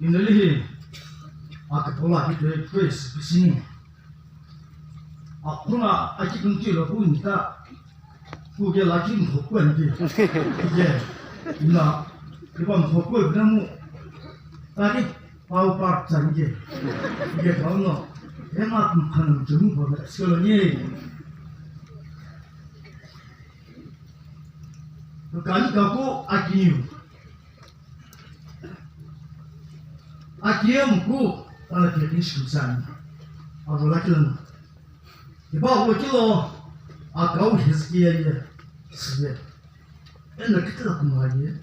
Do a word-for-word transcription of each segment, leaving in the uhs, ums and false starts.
Inalihi akipolo akitoi praise pisini. Akuna akikunti lo kunita. Kuke laki mkhokwe nti. Kuke. Ina. Kiba mkhokwe binamu. Tari pau park tsange. Kuke pau no. Ema kumkhana mchemu baba. Sikolo nye. Kani kako akiniu. Akiyemu ku ana kekini shikutsani. Avola kilana. Iba avo kilo akau Hezekiya ye sibe. Ena kitila kumaye.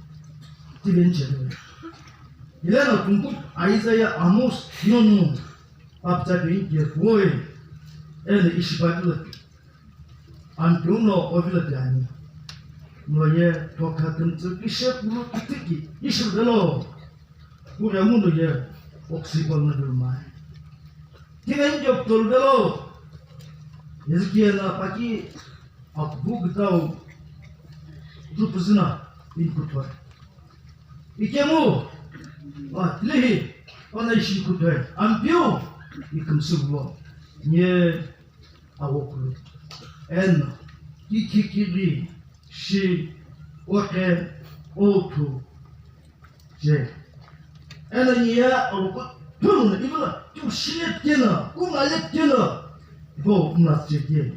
Tiven chebe. Ilana kumku Isaiah, Amos, Nunu. Apta ke inke kuwe. Ena ishibadila. Antu no ovilo piani. No ye tokha kümtsü kishe kulu kitiki ishivelo. Kure mundo ye oxygen na durmai. Kine injo tolvelo. Ezekiel na paki akbu gitau tupuzina inkutwa. Ikemu, ah, lehi, ona ishi inkutwa. Ampiu, ikümsülo. Nye awokulu. Eno, kikhikiri, shi, oke, otu, je. Eno niya awokulu, tunu, ibula, tu shilet kena, kuma let kena, bo, mlas je kena.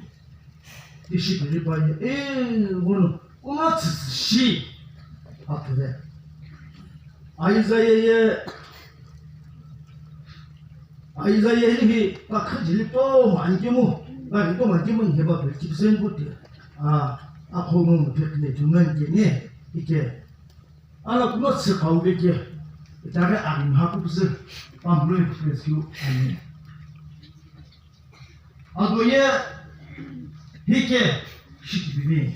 Ishi kiri pa ye, eh, wono, kuma tsitsi shi, atule. Isaiah ye, Isaiah hi pakha jili to manjemu, gari to manjemu ni heba pe kipsen puti. A, a khono mo pekne tu ngan ke ne, ike. Ala kuma se kau ke ke. Tare a ni ha ku se, pamlo ni ku se ani. Ado ye hike shikibibi.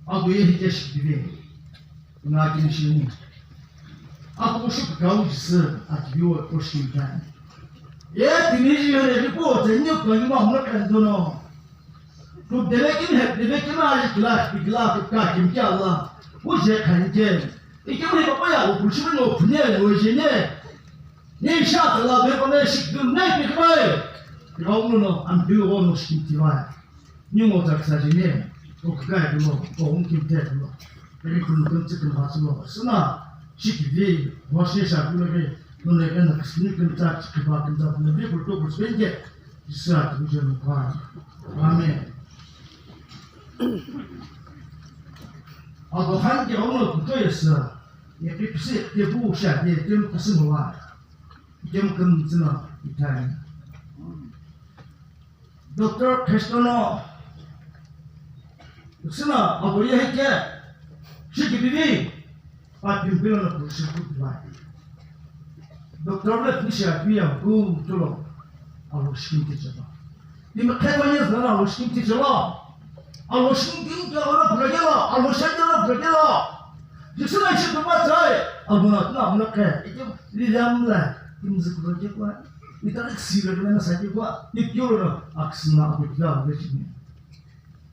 Ado ye hike shikibibi. Na kini shini. Ako shu kau jisi akibiwa koshi mtani. Ye tini ji yone ripo teni kwa ni ma mwa kandono. Tu deve kim he, deve kim ali kila, kila ka kim kya Allah. Uje khanke. Ikim he papa ya o pushimi no pune no jene. Ni sha la be ko ne shik dun ne bi kai. Ni ga unu no an bi wo no shik ti wa. Ni mo tak sa ji ne. O kai bi lo, o un kim te bi lo. Ni kun kun ti kun ha su lo. Suna shik vi, mo she sha bi lo ke. No ne na kisni kun ta ki ba kun ta ne bi ko to ko sben ke. Isa tu je no ka. Amen. Ado han ke ono kuto yesa. Ye pipsi ke bu sha ye tem kasimo wa. Kemkümtsüna ithani. Doctor Khristono sina abo ye heke shikibibi pa pimpilo na kushi kutuwa. Doctor le kushi apiya ku tulo abo shikinti chaba. Timi khema yezala alo shinti jelo. Alo shinti jelo alo pura jelo. Alo shinti jelo pura jelo. Jisuna ishi pura jai. Alo na tuna alo ke. Ike lilam la. Imzi pura jekwa. Ita iksi la na sa jekwa. Ikyoro na aksina abikla vechini.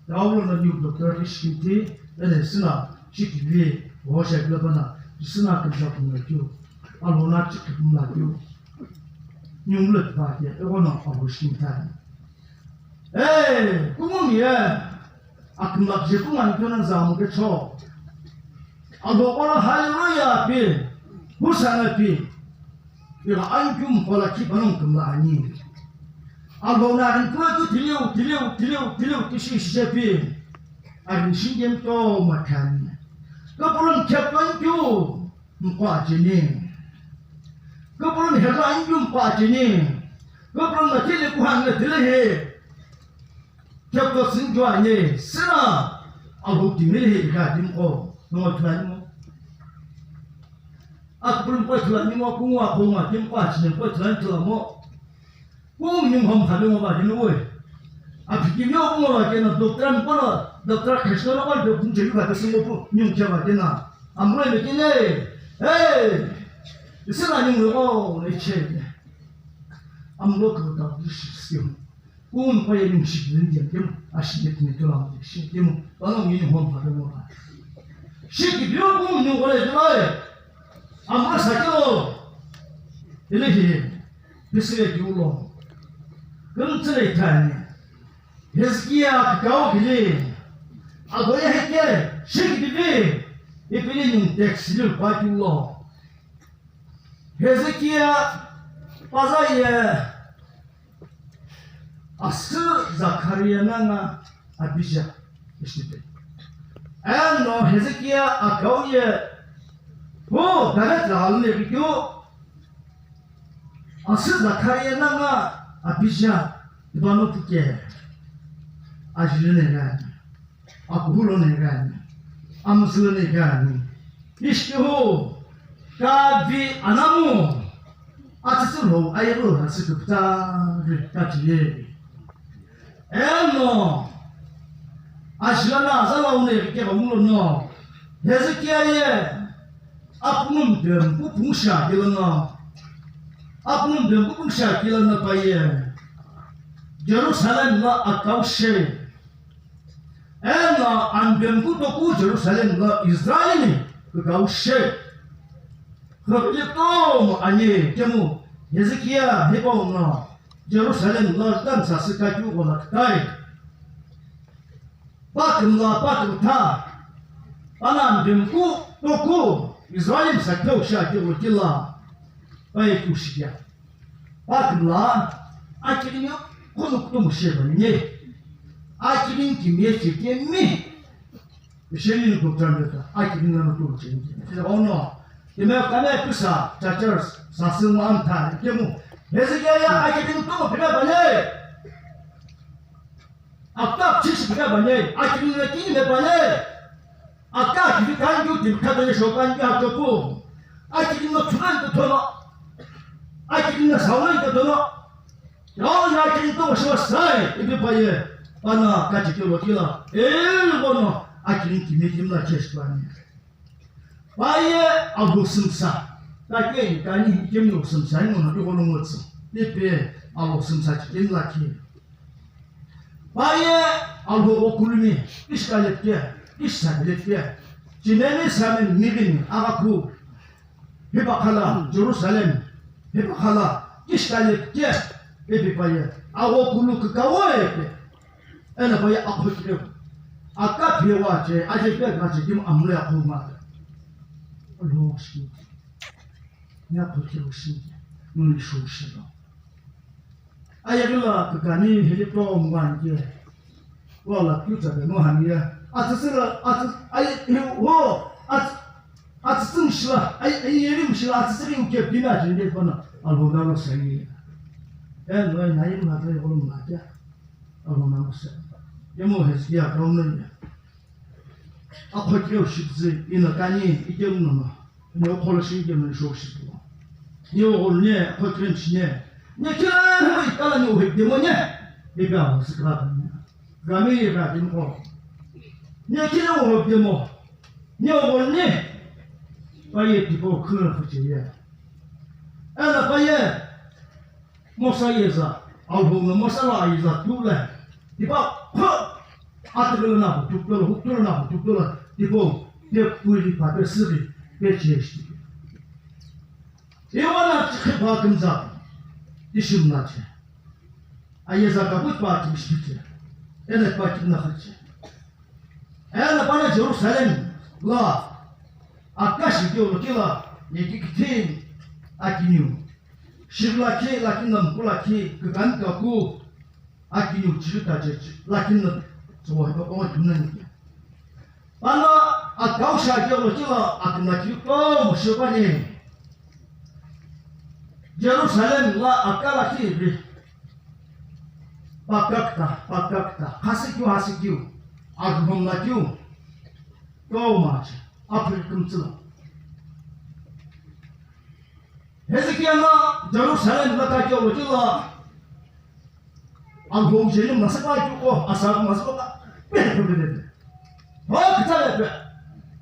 Daulo na new doctor shinti. Ele sina shikili. Wo shakla bana. Jisuna kumsa kumla kyo. Alo na chikla kyo. Nyungla tibake. Ewa na alo shinti. Hey, kumumi ye. Akimlak je kumani kena zamu ke cho. Abo kola hallelujah pi. Hosanna pi. Ira anjum kola ki panong kumla ani. Abo na rin kula tu tiliu, tiliu, tiliu, tiliu, tishi shishe pi. Arin shingem to matani. Kapulun keplan tu. Mkwa chini. Kapulun hela anjum mkwa chini. Kapulun na tili kuhan na tili he. Kepto sinjwa ni sina alu timili hi ka timko no tulani mo. Akpulun ko tulani mo kungwa kungwa timko achine ko tulani tulamo. Kung ni mo hom khami mo ba ni we. Apiki ni mo ba kena doctor mo na doctor Krishna na ko do kun jeli ba singo ko ni mo ba kena. Amre me kene. Hey! Sina ni mo ko ni che. Amlo ko ta dishisimu. Kung pa ye ni shikilin diya kemu, ashile tine tola mo shikilin kemu, pala mo yini hom pa mo pa. Shi kidiu pu mnu gole tulai. Amra sakelo. Elehi. Pisile kiulo. Kümtsüle ithani. Hezekia kikau kili. Agoye heke. Shi kidivi. Ipili nung text liu pa kiulo. Hezekia paza ye asü Zakaria nanga abija ishite. Eno Hezekia akau ye pu David la alune bikyu asü Zakaria nanga abija ibanu puke ajilene gani. Akuhu lo negani, amsü lo negani. Ishtihu, kavi anamu, atsitsi lo ayeghu asü kupta ri kachiye. Eno, ashilana azala une rike ba mulo no. Hezekia ye, apnum bembu pungsha kilana. Apnum bembu pungsha kilana paye. Jerusalem la akau she. Eno anbemku toku Jerusalem la Israel ni kikau she. Khapili tomo ani kemu Hezekia hipau no Jerusalem la tam sasü kakyu gola kitai. Pakimla pakimtha. Anbemku toku Israel sakheu sha kyu kila. Pai kushia. Pakimla, akiringu kunu kutumu shebani. Akiringu kimiye chekemi. Sheni kutumu ta, akiringu na kutumu chekemi. Ono, kime kame kusa, chachers, sasung anta, kemu. Hezekia ya akiringu kutumu pina bane. Akta chishi pina bane. Akiringu na kini me bane. Aka kivi kanju timi khatani shokanju atopu. Akiri no thunan to thono. Akiri no sawan to thono. Yau na akiri to shiwa sai ipi paye. Pana kachi kilo kila. Eh, bono akiri kimi kimi na chesh pani. Paye abu simsa. Take kani kimi no simsa ni no to kono ngotsu. Ipi abu simsa kimi la ki. Paye Alhou ghokulumi, ishi kalepke, ishi sabilepke, chinemi sami migini aghaku, hipakhala Jerusalem, hipakhala ishi kalepke, ipi paye aghokulu kikawo epe, ena paye akhokile, akaphe wache, ajepe kache kim amle akhuma. Alhou shi, ni akhokile shi, ni shu shi lo. Ayeghi la kükani hilipu mghanike. Wala kutsa de no hamiye. Atsüsü la, atsü, aye, hi, wo, atsü, atsüsü mshila, aye, aye, yeri mshila, atsüsü ri uke pina jinde pana. Alhona lo sayi. E, no, e, nayi mna tayi holo mna kya. Alhona lo sayi. Yemo Hezekia kauna ya. Akhokeu shiküzü ina kani ikemu nono, ina okholo shi ikemu no isho shikülo. Ni ogholu ne, akhokeu mshi ne. Ne kila hoi kala ni ohi demo ne. Ega ho sikla ne. Gami ega demo. Ne kila ohi demo. Ne ogholu ne. Paye tipo khuna khuche ye. Ela paye. Mosa yeza, Alhou no Mosa la yeza tule. Tipa, pho! Atuluna, tukula, hutuluna, tukula. Tipo, pe puli pa, pe siri, pe cheshti. Iwana chikhi pa kimza, tishim na che. Ayeza kaput pa kimshti che. Ene pa kimna khache. Ena pana Jerusalem la akashi keu lo kila yeki kithin akiniu. Shirlakhi lakhi namkulakhi kükani kaku akiniu chirita che lakhi na tsuwa hipau ongo thumna nike. Pana akau sha keu lo kila akina keu kutomo shipani. Jerusalem la akalakhi ri. Pakakta, pakakta, khasikeu, khasikeu, aghumlakeu, tomachi, aphikümtsüla. Hezekia na Jerusalem la kakeu lo kila, aghum jeni masapa keu ko, asa masapa ka, pe pe pe pe. Ho, kitsale pe.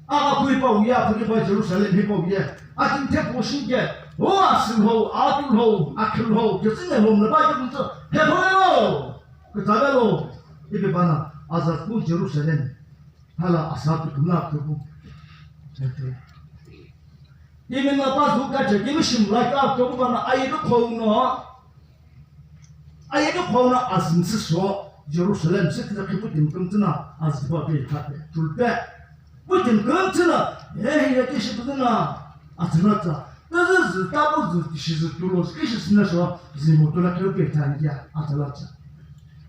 Aghaku hipau ye, aphikeu pa Jerusalem hipau ye. Akimthe pu shinke. Ho, asülhou, atulhou, akhilhou, kitsüne ho, mlapa keu mtsu. He ho lo. Kitsale lo. Ipi pana, aza pu Jerusalem. Hala asa pu kumla pu. Timi no pa zu kache kimi shimla keu atomu pana aye no khou no, aye no khou no azü msüsho Jerusalem sü kile khipu timi kümtsü no azü pa pe khape chulpe. Pu timi kümtsü no, he hi ye kishi püzü no azü no tsa. Tüzü zü tapu zü tishi zü tulo zü kishi sü no sho zü mo tulo keu pe thangia azü no tsa.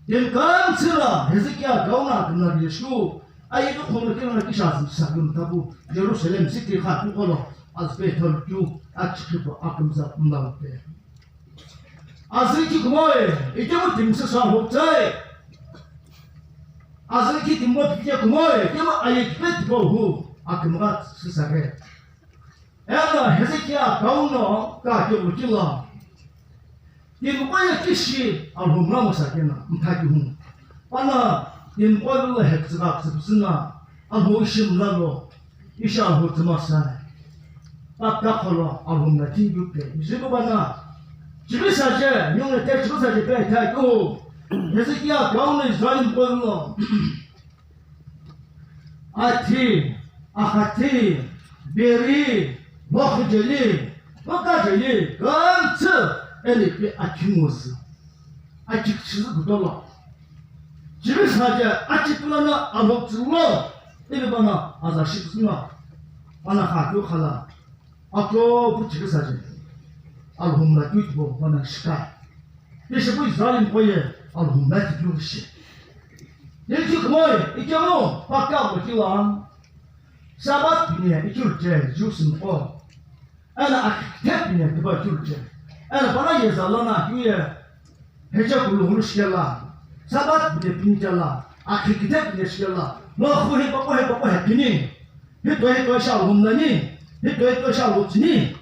Timi kümtsü no Hezekia gauna kümla ye shu. Aye no khou no keu no kishi azü msüsho kümtapu Jerusalem sü kile kha tu kolo azü pe thon tu achikhipu akümza mlape. Azü ki kumoi, ikemu timi sü sa hoptsai. Azü ki timi bo pike kumoi, ikemu aye kipe tipo hu, akümgha sü sa ke. Eno Hezekia kauno ka ke ukila. Timi koye kishi Alhou mla mo sa kena, mtha ki hu. Pana timi koye lo hektsüka ksüpsüna, Alhou ishi mla lo. Ishi Alhou tsüma sai. Paka kholo Alhou mla thingi pe. Ishi ko bana. Chibisa je, nyung le te chibisa je pe tha ko. Hezekia kauno Israel ko lo. Athi, akhathi, beri, mokhujeli, mokajeli, kümtsü, eni pe akhimuzi. Achikshizi kudolo. Chibisa je, achipulana aloktsülo, eni bana aza shipsüna. Ana kha kyu khala. Ato pu chikisa je. Alhou mla kyu tibo pana shika. Ishi pu Israel koye Alhou mla kyu shi. Yeji kumoi, ikemu, paka mo kiwa. Sabat bine ikyu je, Jews mko. Ana akithe bine tiba kyu je. Ana pana ye zalana kyu ye. Hecha kulu hulu shikela, Sabat bine pini kela, akhi kithe bine shikela, lo khu hi papo hi papo hi pini, hi toi hi toi sha humlani, hi toi hi toi sha hutsini,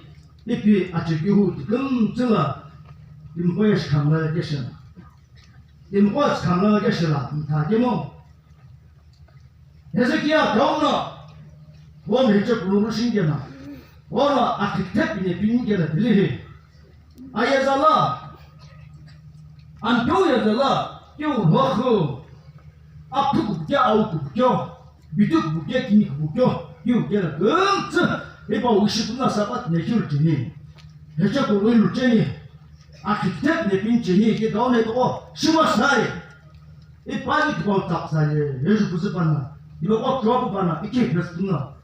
ipi achi kihu tiküm tsila, impo ye shikhamla ke shena. Impo shikhamla ke shela, mtha kemo. Hezekia kauno, wan heche kulungu shingena, wana akithe bine pingena dilihi. Ayezala, antu yezala, kiu hohu, aphu kupke au kupkyo, bidu kupke kini kupkyo, kiu kela gümtsü, ipa ushi kuna Sabat ne kiu tini. Heche kulungu cheni, akithe bine pingeni, ke daune to, shima sai. Ipa ni tipau tsak sa ye, yeju kuzu pana, ipa kwa kwa pana, iki pes tuna.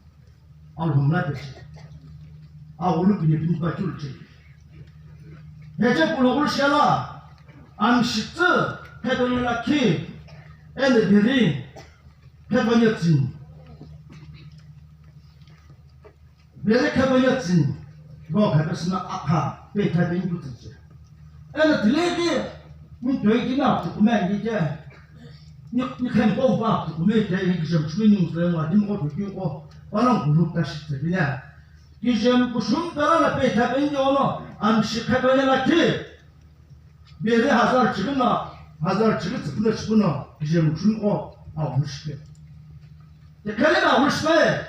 Alhou mla peche. Aghulu bine bine pa chul che. Heche kulo kulo shela, amshitsu, phetonye lakhi, ene biri, phetonye tsin. Bere khape ye tsini, bo khape sina akha, pe khape ngu tsitsi. Ena tileki, mi toi ki na tukume ngi ke, ni, ni khem ko ba tukume ke, ni kijem chumi ni mutwe wa, ni mo ko ki ko, wala ngulu ta shi tse bine. Kijem kushum tara la pe khape ngi ono, amshi khape ne la ki. Beri hazar chigina, hazar chigi tsipuna chipuna, kijem chun o, a hushke. Te kare na hushke.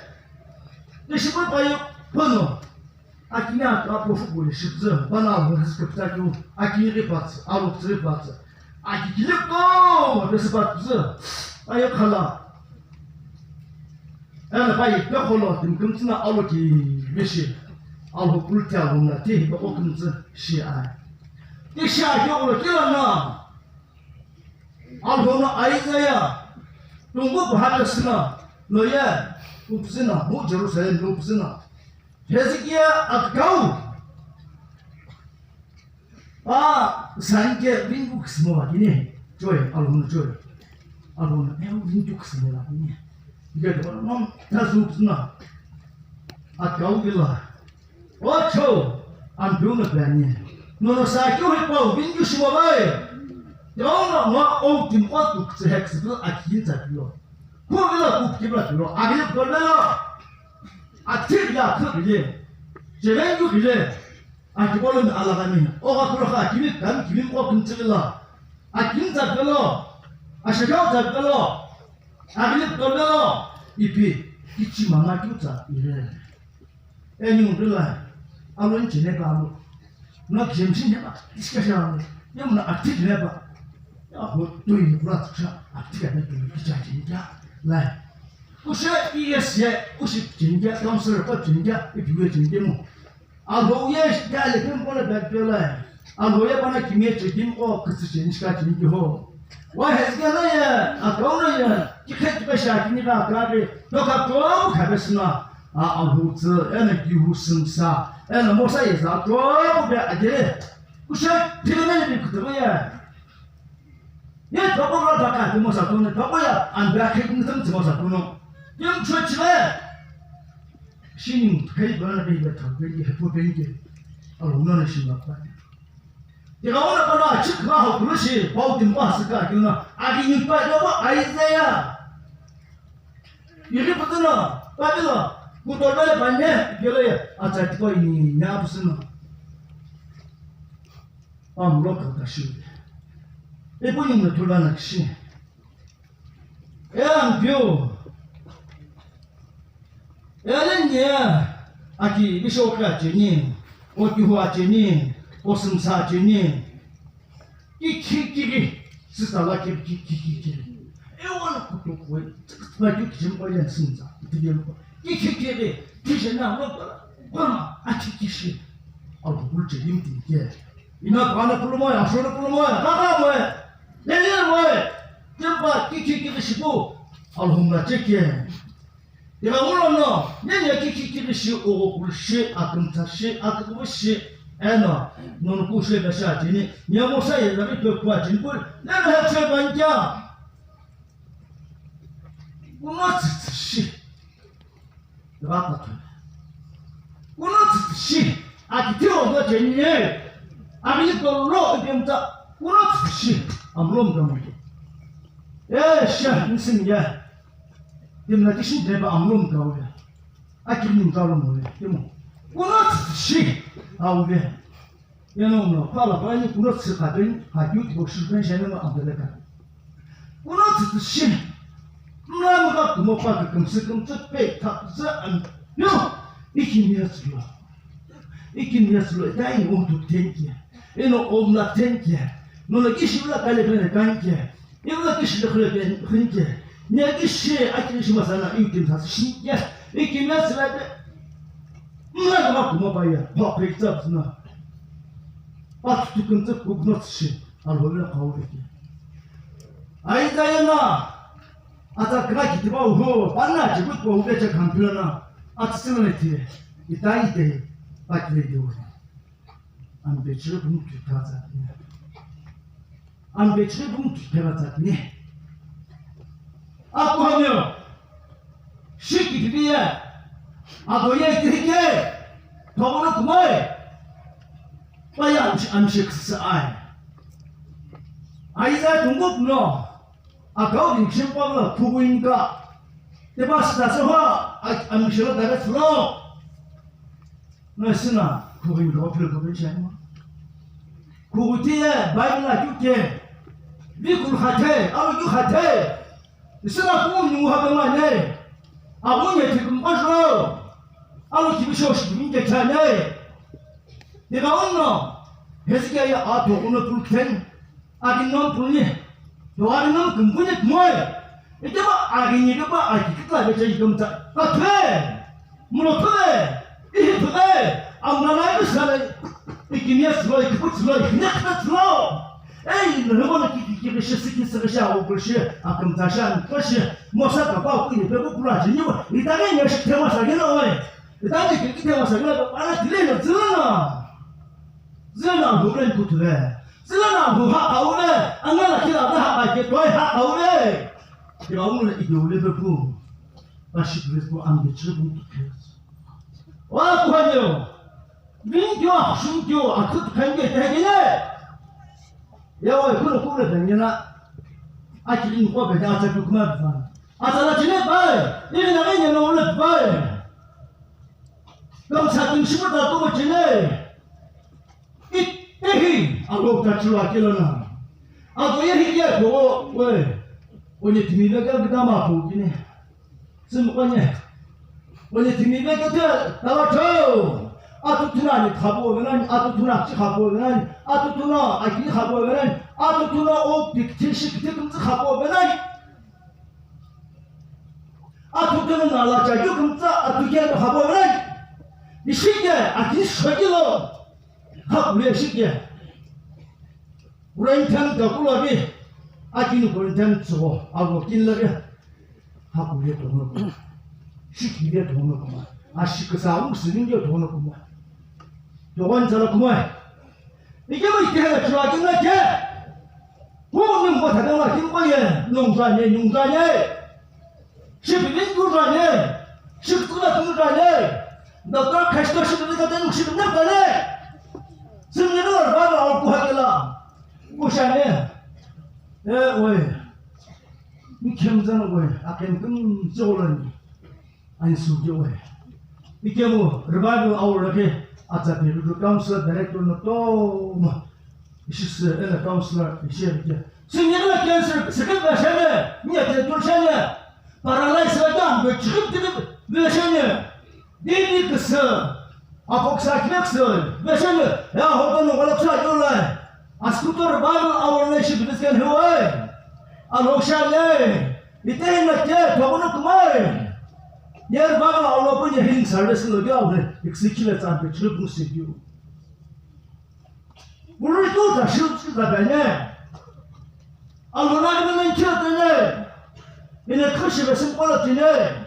Te shipur payo, pono. Akini a, a profu kuli shipze, bana a hushke pita kyu, akini ri patse, a lukse ri patse. Aki kile ko, te se patse. Ayo khala. Ena pai pe kholo timi kümtsü na alo ki mishi. Alo kulti alo na ti hi pe ko kümtsü shi ai. Ti shi ai ke ulo kila na. Alo na Isaiah. Tungu buhata sina. No ye. Upsina. Mu Jerusalem no upsina. Hezekia akau. Pa, sanke ringu kisimo wa kini, joy, alhumna joy. Alhumna, eh, ringu kisimo wa kini. Ike to, nom, ta su kisina. Akau gila. Ocho, ampiu na bani. Nono sa kiu hi pa, ringu shimo bai. Tona ma o tim o tu kse hex tu akin sa kilo. Ku gila ku kibla kilo. Agile kolelo. Athi gila, athi gile. Jelen yu gile. Akipolomi alagami, oga kuro kha akimi kami kimi mqo kümtsüghilo, akimi tsapelo, ashakao tsapelo, aghili ptolelo, ipi kichi mama kiutsa ire. Eni ungila, alo nchine pa alo. No kishemshi ne pa, iskasha alo. Yamuna akti ne pa. Ya ho tui ni kura tsa, akti ka ne tui kicha jini kya. Lai. Kushe E S ye, kushi chinja, councillor pa chinja, ipiwe chinja mo. Alo ye, ya le pem kola bag pela. Alo ye pana kimie che kim ko, kutsu chinja ka chinja ho. Wa hezga na ye, akau na ye, kikhe kikhe sha kini ka ka be, doka ko ka be sna. A, alo tsu, ena ki hu sumsa, ena mosa ye za, ko be agere. Kushe, pile ne bi kutu ye. Ye thoko ro thaka timo sa tuno, thoko ya, an ba khik ni tamo timo sa tuno. Yum chwe chile. Shini kai ba na be ba thang be ye po be ye. Alo na na shi ma pa. Ye ga ona pa na chik ma ho kulo shi, ba u tim pa sa ka kina. A ki ni pa do ba Isaiah. Yiri putuno, papilo, kutolbele panye, yolo ya, acha tiko ini, nya pusuno. Amlo kata shi. Ipu ni mutula na kishi. E ampio. E le nya, aki bisho ka cheni, o kihu acheni, o sumsa acheni. Kikhikiri, sisa la kiri, kikhikiri. Ewa la kutu kwe, tsikitsima kyu kichim kwa yan sinza, itiyem kwa. Kikhikiri, tijena lo kwa, kwa ma, atikishi. Alhumul chelim tinke. Ina kwa na pulumoy, ashona pulumoy, kaka moy, lele moy. Tempa kikhikiri shipu, alhumla cheke. Tighenguno no, nene kikhikiri shi, oghokulu shi, akümtha shi, akükupu shi, eno, nonuku shi, besha cheni, nyemo sa ye zari pe kua cheni pu, nene he che ban kya? Kuno tsitsi shi. Rapa tu. Kuno tsitsi shi. Akiti ogo cheni ye. Ami ko lo idemta. Kuno tsitsi shi. Amlom gamu. Eh, sha, nsin ya. Timna kishin deba amlo mkauya. Akini mkaulo mole. Timo. Kuno tsi shi auya. Yeno no pala pala ni kuno tsi kaben, ha yu tiko shi ben shene no ambele ka. Kuno tsi shi. Mla mga kumo pa ke kumsi kumsi pe ta za an. Yo. Iki ni atsulo. Iki ni atsulo. Dai o tu tenki. Eno omla tenki. No la kishi la kale ben kanki. Iwula kishi le khule ke khinke. Nya kishi akiri shi masana iu kim sa shi ke. Iki na sila ke. Mla ma kuma pa ya. Pa pe tsa na. Pa tu kun tsa ku no shi. Alo le ka u ke. Ai ta ya na. Ata kra ki ti ba u ho. Pa na ji ku ko u ke cha kan pila na. At sila ne ti. Ita ite. Pa ki le di u. Ambe chire bunu tu ta tsa ni. Ambe chire bunu tu ta tsa ni. Akuhani yo. Shiki bibi ya. Ago ye kihike. Togono kumai. Paya amshi, amshi kisa ai. Aiza tungup no. Akau din shimpa no puguinka. Teba sita soha. Amshi lo daga flow. Na sina, khughi lo philo ko bencha ma. Khughi ti ye, Bible la kyu ke. Bi kul khathe, alo kyu khathe. Sina ku ni mu ha ma ne. Amu ne ti kum ko jo. Alo ki bi sho shi mi ke cha ne. Ni ga onno. Hezekia ya a to kuno tul khen. Aghi nom puni, do aghi nom kumpuni kmoi. Ite ba aghi ni ba aghi kitla be chai kumta. Athe, mulo thule, ihi thule, amna lai bi sale, ikini aslo, ikiput lo, ikini akpet lo. Ei, no hebo na ki ki ki shi si ki si shi awo shi, akumta shi an shi, mosa ka ba ku ni pe ku kula ji ni ba, ita ni shi tema sa ni oi. Ita ni ki ki tema sa ni ba, ana tile no zilana. Zilana hukren kutule. Zilana hu ha aule, angala kila da ha ke toi ha aule. Kila aule ido le be pu. Ba shi pu ko am be chhe pu ke. Wa ku ha yo. Bin kyo, shun kyo, a kut khan ke te ne. Ya wa ku ku le ben na. A ki in ko be da ta ku ma ba. A ta la chine ba. Ni na ne no le ba. Kam sa kin shi ba to chine. Itehi, alo kachilo akilona. Ako yehi ke ko we. Onye timi be ke gdama ko kine. Sim onye. Onye timi be ke te tala cho. Atu tuna ni khabo nani, atu tuna chi khabo nani, atu tuna aki khabo nani, atu tuna o pik chi shi pik chi khabo nani. Atu kena nala chaju kumtsa atu kena habo rai. Ishike ati shokilo. Hakule ishike. Corinthian kakula bi. Akini Corinthian tsugo. Alo kinla bi. Hakule tono kuma. Shikile tono kuma. Ashikasa usilinge tono kuma. Dogon tsala kuma. Ikema ikela chua kinga ke. Hu nungwa thadela kinga ye. Nungwa ne, nungwa ne. Shipilin tu rane, shiptula tu rane, doctor Khristo shipilin ka tenu shipilin rane. Simni no baba au kuhakela. Kushane. Eh, oi. Ni khemzan oi, akem kum zolan. Ani sugi oi. Ikemu revival hour ke atsa pe counselor director no toma. Ishi se ena counselor ishi ke. Simni no cancer, sikit na shane, ni ate tu shane. Paralyze la dam be chhip tip veshene. Didi kse. Apoksa kse veshene. Ya hoto no wala ksa yulai. Askutor Bible our nation bisken huai. Aloksha le. Ite na te tobono kumai. Yer Bible our open healing service lo dia ne. Executive and chhip musi diu. Buri tu da shi tu da ne. Alona ni men kya ne. Ine khashi be sim pala tine.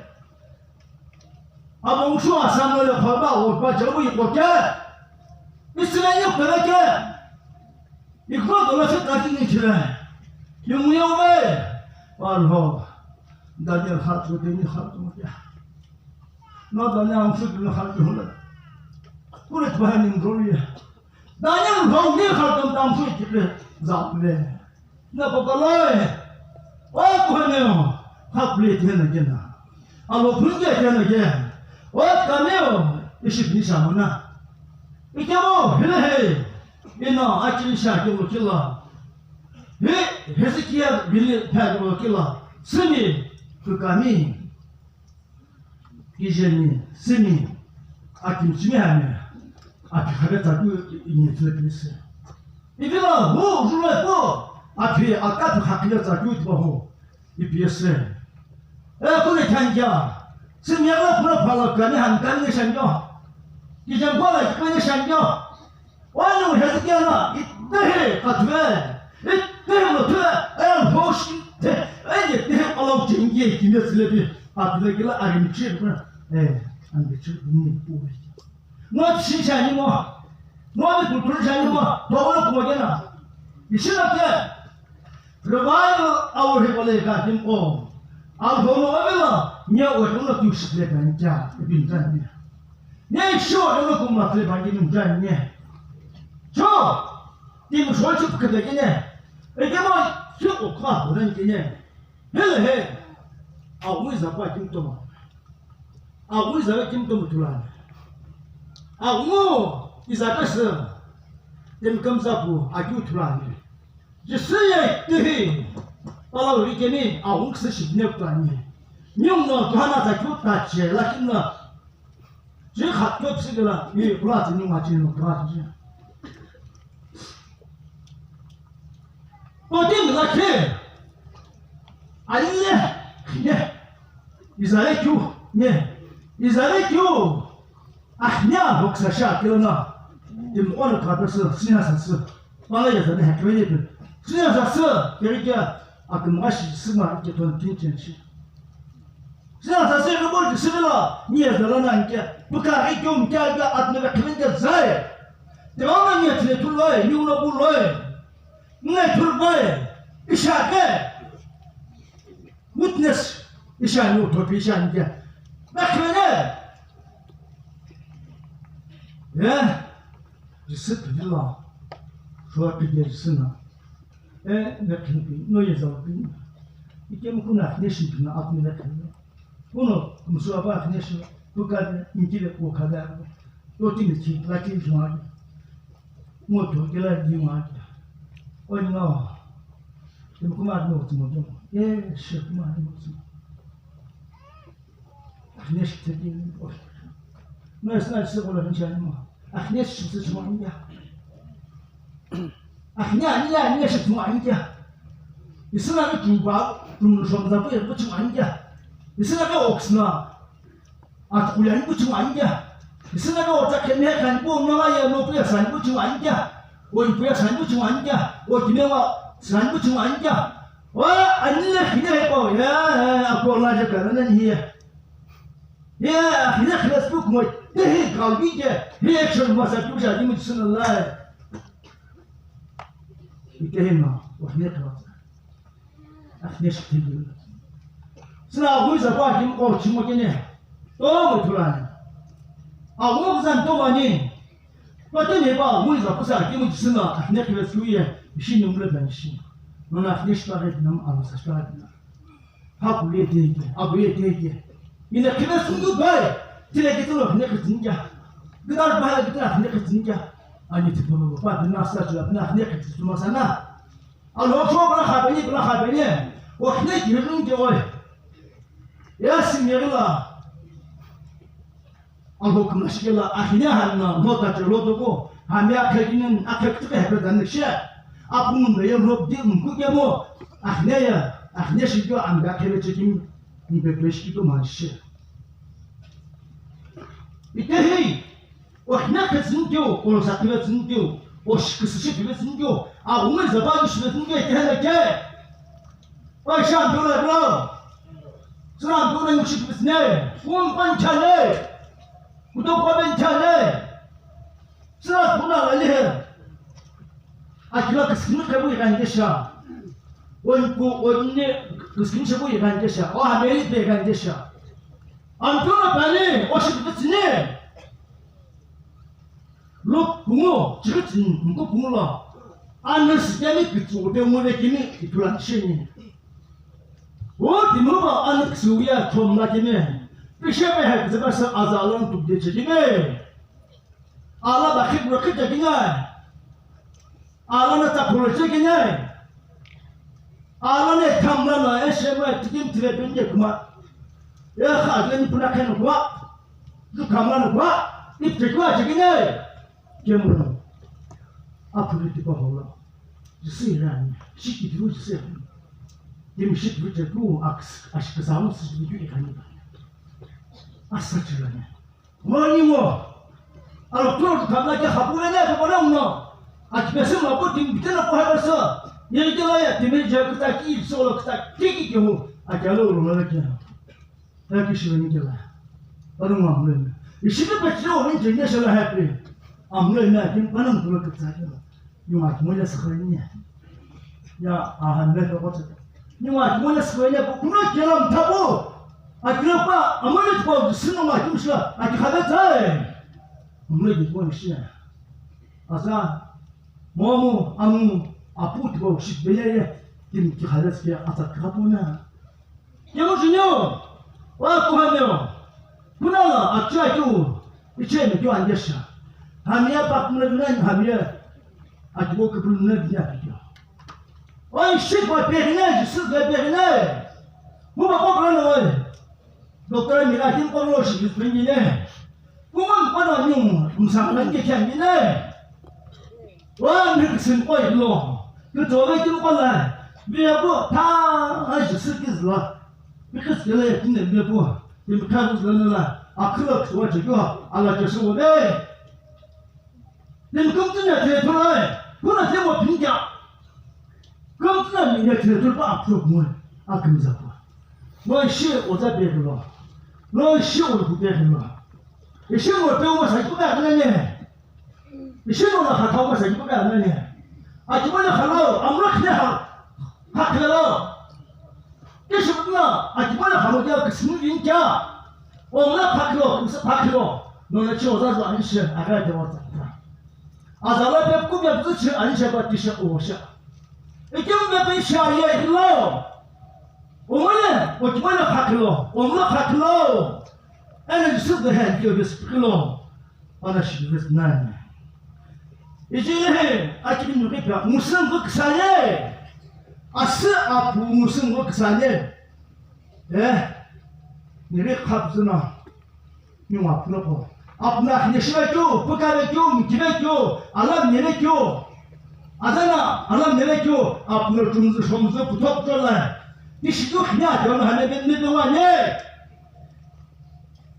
Abo ushu asam le khaba o pa jabu iko ke. Isile yo pele ke. Iko dola se kati ni chile. Yungu yo me. Alho. Daniel khat ko teni khat ko ya. No Daniel am shu dun khat ko le. Kule twa ni ngori. Daniel hong ni kha tam tam shui kile zam le. Na papa lai. Wa ko ne o. Ha kule te na kena. Alo phun ke te na ke. Wa ka ne o. Ishi bi sa mo na. Ike mo hele he. Ina a kili sha ke mo kila. He Hezekiah bili pha mo kila. Simi kukami. Kijeni, simi, akimchimi hami, aphi khabe tatu inyetsüle pise. Ivila hu, rulai po, aphi akaphi khakile tatu itiba hu, ipiyese. E, kule khankia, simi yagla pura phala kani han kani shangyo. Kijen phala kani shangyo. Wani Hezekiah na, itehi kathuve, itehi mothuve, aya lhoshi te, aya tehi alau chengi kimetsüle bi, kathuve kila arimchi, eh, anbichi ni pu. Ngo tshi shani mo, ngo ni kulturi shani mo, tawala kumagena. Ishina te, revival our hipole ka kim o. Alhono avila, nya o tuna tu shiple kan kya, ibin kan ni. Ne sho ne lo kum matre ba gini mjai ne. Cho, tim shol chup kete gine. Eke mo, shu o kwa ho ren gine. Hele he. A wi za pa kim toma. A wi za kim toma tulani. A ngo, iza ka se. Tim kam za pu, a kyu tulani. Jisü ye tihi, pala uri kemi, a ung kse shibne kutani. Nyung no, tuhana ta kyu ta che, lakin na. Ji khat kyo psi gela, ni kula ti nyung a chi no kula ti. To din la che. Aye, ye. Izale kyu, ye. Izale kyu. Ahnya, boksa sha, kyo na. Tim ona kata se, sinya sa se. Pala ya zane hakwe ni pe. Sinya sa se, kiri kya, atum ashi sima ke ton tin chen shi. Sinya sa se rubo ji sila, ni ya zala na ke. Buka ri kyum kya kya atme ka khlin ke zai. Te ma ni ya chile tu lai, ni ulo bu lai. Ni tu lai. Isha ke. Witness, ishani uthopi ishani kya? Bakhmene. Eh? Jisü pidila. Shua pidila jisü na. Eh, bakhmene, no ye zawa pidila. Ike mkuna nation pina at me bakhmene. Kuno, msua ba nation, tukade, nkile ko kada. Toti mithi, laki juani. Ngo to kila di ma. Oi no. Tim kuma no timo timo. Eh, shi kuma no timo. Ahne shi te di. No, es na shi ko la ncha ni ma. Ahne shi te timo nya. Ahne ani la ni shi timo nya. Isna ni tu ba, tu no shom da bu, bu timo nya. Isina ke oksna. Atukuli ani kuchunga anja. Isina ke otakhene khani po nala ya no puya sani kuchunga anja. O ipuya sani kuchunga anja. O kimewa sani kuchunga anja. Wa anile khine hepo ya akola je kana nani hiya. Ya khine khine spu kumoi. Tehi kalbi je. Reaction masa tu jadi muchuna lai. Itehema, wahine tawasa. Ahine shikili. Sina aghuiza kwa kimu kwa uchimo kene. Tomo tulani. Aghuiza ntomani. Kwa tene kwa aghuiza kusa kimu chisina. Ahine kile suye. Ishini mle dan ishini. Nona ahine shikare dinam alusa shikare dinam. Haku ye teke, abu ye teke. Ina kile sundu bai. Tile kitilo ahine kitinja. Gidar bai kitilo ahine kitinja. Ani tipolo pa dinasa chula ahine kitinja sana. Alo fo bla khabeni, bla khabeni. O khine ki rung ke oi. Ya simyela. Alo kumashikela akhine hanna lo ta chelo to ko. Hami akhekinen akhekte hepe dan she. Apunun de yo lo di mku ke mo. Akhine ya, akhine shi jo anga khele chekim. Ni be be shi to ma she. Ite hei. O hina khe tsünikeu, o sakhi ve tsünikeu, o shiküsü shi ve tsünikeu, a ghungu zaba shi ve tsünikeu, khe na khe. O sha ndo la bro. Sura ndo na shi ve tsüne. Kum pan chale. Kuto ko ben chale. Sura kuna la le. Akila kıskını kabu ikan kesha. O ku o ne kıskını bu ikan kesha. O hameli pe ikan kesha. Antona pani o shi ve tsüne. Lo pungu, chighi tsüni, nko pungu lo. Anu sitemi pitsu, pe mo ve kimi, itulan sheni. O timi lo ba anu ksu ya thom la kimi. Pishe pe ha kzaba sa azalan tu de chighi kimi. Ala ba khip ro khip de kimi. Ala na ta puro chighi kimi. Ala ne thamla na eshe mo tikim tire pinde kuma. E kha gani puna khen kwa. Ju kamla na kwa. Ipte kwa chighi kimi. Kemro. Apuri tipa hola. Jisi rani. Shiki tiru jisi. Timi shiki tiru ku aks ashkasamo sisi tiru ikani. Asa chirani. Moni mo. Alo kuro kabla ke khapure ne ko bana mo. Akipese mo ko timi bitena ko haba sa. Ye ke la ya timi je kita ki solo kita ki ki ke mo. Akalo ro na ke. Happy shi ni kela. Ano ma mle. Ishi ke pechiro ni je ne shala happy. Amle na kin panam kulo ke tsa kela. Ni ma mo ya sa ni. Ya a han le ko tsa. Ni ma mo ya sa ya ko kuno kela mtabo. Akira pa amle ko sino ma kin sha. Aki khada tsa. Amle ko shi. Asa momu amu apu ko shi bele. Kim ki khada ke asa ka pona. Kemu junyo, wa kuhamyo, kunala acha kyu, iche me kyu angesha. Hamia pak mle mle hamia, akibo kipul mle mle akikyo. Oi shit boy pehine, Jisu boy pehine. Mu ba ko brano oi. Doctor mi la kim ko lo shi pengine. Kuman kono nyung, kumsang nang ke kyan bine. Wa mi kisin koi lo. Kito ve kim kola. Bia bo ta, ai shi sikis la. Mi kis kele ya kine bia bo. Kim ka bus la la. Akula kis wa chiko. Ala kesu wo be. Kim kum tin ya te pulai. Kuna te mo pinja. Kum tin ya mi ya te pulai ba apro mo. Akim za ko. Lo shi o za be lo. Lo shi o bu be lo. Ishi mo pe uma sa kipa na ne. Ishi mo na khata uma sa kipa na ne. Akimana khalo, amra khne ha. Haklo. Ishi mo na akimana khalo ya kismu din kya. O na khaklo, sa khaklo. No na cho za za ishi aga de wa za. Azala pe ku be bu chi ani sha ba ti sha o sha. Ikim be pe sha ye lo. O mo ne, o mo ne khaklo, o mo khaklo. Ana Jisu de hen kyo bis kilo. Ana shi bis nani. Iji he, a kini nuke pa, musun ko ksale. Asi apu musun ko ksale. Eh, nire khap zuna. Nyuma puno ko. Apuna khine shiva kyo, puka ve kyo, miki ve kyo, alam nire kyo. Azana, alam nire kyo, apuno tumzu shomzu puto puto la. Tishi tu khine ati ono hane ben ne tongwa ne.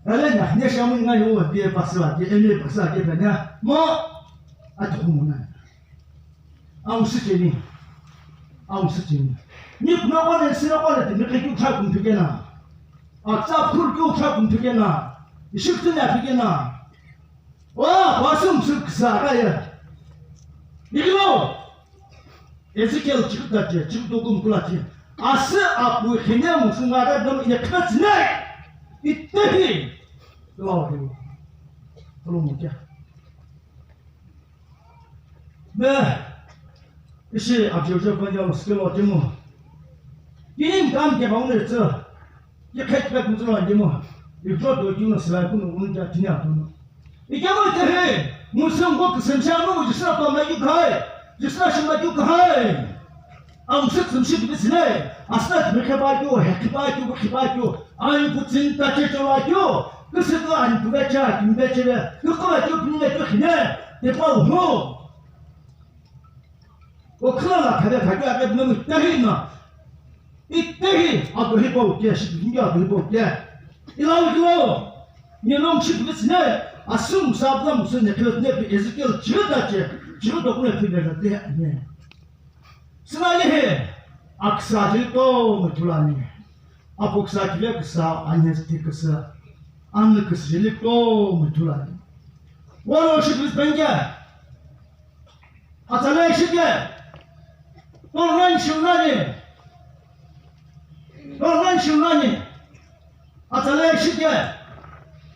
Ele na khine shamu nga yo bi e paswa ke ene paswa ke bana. Mo ati khumuna. Au sitini. Au sitini. Ni kuna kwa ne sina kwa ne mi ke ku kha kun pike na. A tsa phur ku kha kun pike na. Ishik tu na pike na. Wa, wa sum sum ksa ka ya. Ni lo. Ezekiel chikita che, chikito kum kula che. Asi apu khine mu sunga da dam ina khatsine. Itehi. Lo. Lo mu kya. Me, ishi abjorjo panya lo skill o timu. Kinim kam ke baune tsa. Ye khet pet mutsulo andimo. Ikro do kiuno silai kuno unu ja tinya kuno. Ikemo tehe, musem go ksem sha no jisra to ma yu khai. Jisra shim ma yu khai. Am sik sim shik bisne. Asna tmikhe ba kyo, hekhe ba kyo, bukhe ba kyo. Ayin putsin ta che chola kyo. Kisi to ayin puga cha, kimbe che be. Kiko ba kyo, pinle kyo khine. Te pa ho. O khilala khade khade ake bnemi tehi na. Itehi adohi pau ke, shikingi adohi pau ke. Ilau kilo. Nyenom shipikisne. Asum sabdam sene kilo ne pi Ezekiel chirida che. Chirida kule pi bela te ane. Sina yehe. Aksa jito mutulani. Apuksa kile ksa anyesti ksa. Anne ksa jili to mutulani. Wano shipikis penge. Atsalai shike. Tolran shunani. Tolran shunani. Atsalai shike.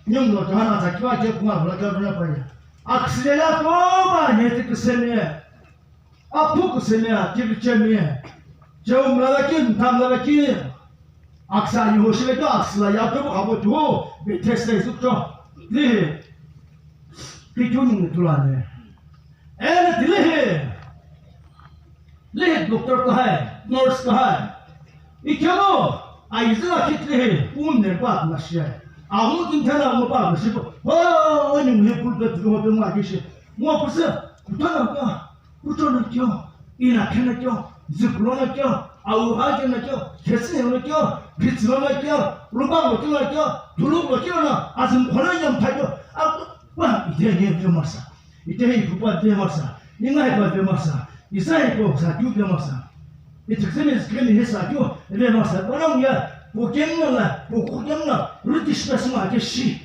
Nyung lo tana atsa kiwa ke kuma lo ka na pa ya. Aksilela ko ba ne ti kuseme. Apu kuseme a ti bicheme. Jeu mlala ki mtam lala ki. Aksa ni hoshile to aksla ya to khabo to. Bethesda isu to. Ni. Ki juni tulane. Ena tilehi. Lehi doctor kahai, nurse kahai. Ikemo, aizila kitlehi, un ne pa na shia. Ahun kin thana mo pa na shi. Ho, ni mu pul pe tu mo pe ma kishi. Mo pusa, kutana ka, kutana kyo, ina kana kyo, ziklo na kyo, au ha na kyo, khesi na kyo, bitslo na kyo, ruba lo kyo na kyo, tulu lo kyo na, azim khona yam tha kyo. A pa ite ye masa. Itehi ipupa pe masa, inga ipa pe masa, isa ipo sa kyu pe masa. Itikse me zikle me he sa kyu pe masa. Bana uya, po kemna la, po ko kemna, rutish pe sma ke shi.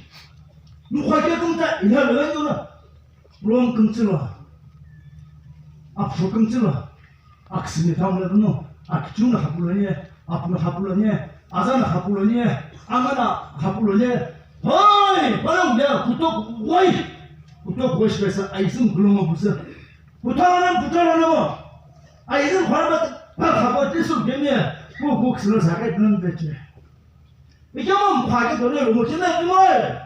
Mukha ke kumta, ina le ndu na. Rom kumtsilo. Aphu kumtsilo. Aksini thaumla no, akichuna hapulonye, apuna hapulonye, azana hapulonye, angana hapulonye. Hoi, pala uya, kutok woi. Kutok woi shpesa, aisin gulungo busa. Putala na, putala na mo. Aisin khwarba, pa khabo tisu gemye, ku ku ksilo sakai tunam beche. Ikemo mkhake dole lo mo chine bimoi.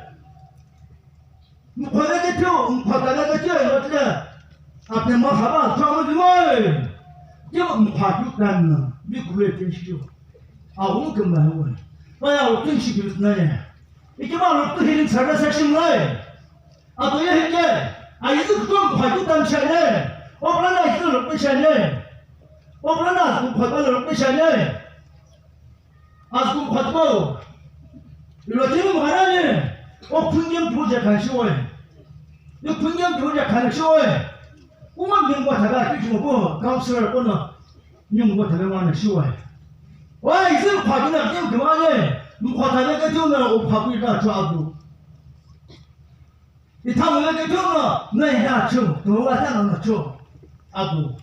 Mkhwele ke tio, mkhwatale ke tio, yotle. Apne ma haba, twa mo di moi. Tio mkhwa tu tan na, bi kule ke shio. A wo ke ma wo. Pa ya wo tin shi bi na ye. Ike ma lo tu healing service section lai. A to ye ke. A yi tu mkhwa tu tan sha ne. O bra na yi lo pe sha ne. O bra na mkhwa lo pe sha ne. Azkum khatbau. Ilo timu mharani. O phungem phuje khan shiwai. Ni phungem phuje khan shiwai. Uma mingwa thaga ki jumo bo counselor kono mingwa thaga wana shiwai. Wa izin khwa kina kim kimane. Mkhwa thaga ke tuna o phapu ita chwa abu. Ithamule ke tio no, no ina chio, to wa ta no chio. Abu.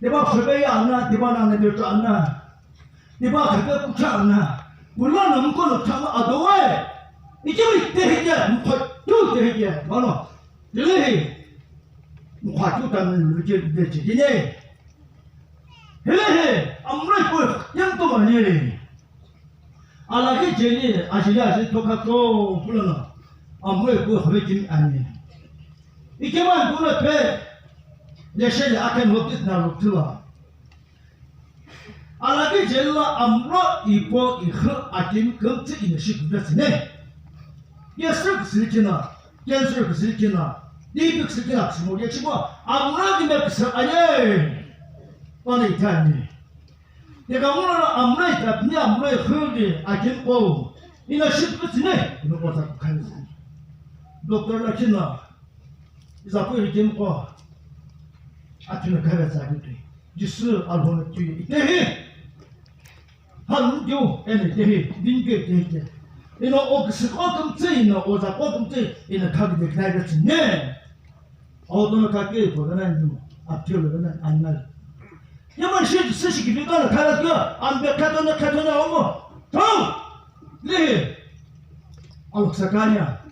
Tiba phebe ya na, tiba na ne to na. Tiba phebe ku cha na. Bula na mko no cha na adowe. Ike mi te hike, mko tu te hike. Mano. Dile he. Mko tu ta ne lu ke de chi ne. Hele he, amre ko yam to mane. Alaghi jeli, ajili ajili toka to pulana. Amwe ko hore jin ani. Ikeman kuna pe, leshele akan wakit na rutula. Alaghi jeli la amro ipo ikhu akim kumtsi inashik betsine. Yesir ksilikina, cancer ksilikina, D B ksilikina ksimo yechimo, amro dime ksa aye. Pani tani. Tekamuna amulai tapni amulai khuli akin ko. Ina shit pitsine ino ko ta khan. Doctor lakina. Iza ko akin ko. Akin ka ya sa ki. Jisu alhona ki itehi. Hanu kyo ene itehi. Din ke ke ke. Ino o kisi ko tum tsi ino o za ko tum tsi ino ka de ka ya tsine. Auto no kake ko na ni aptio le na anna. Yaman shi shi shi ki ka na kala ka an be ka to na ka to na omo. Tau. Le. Au sakanya.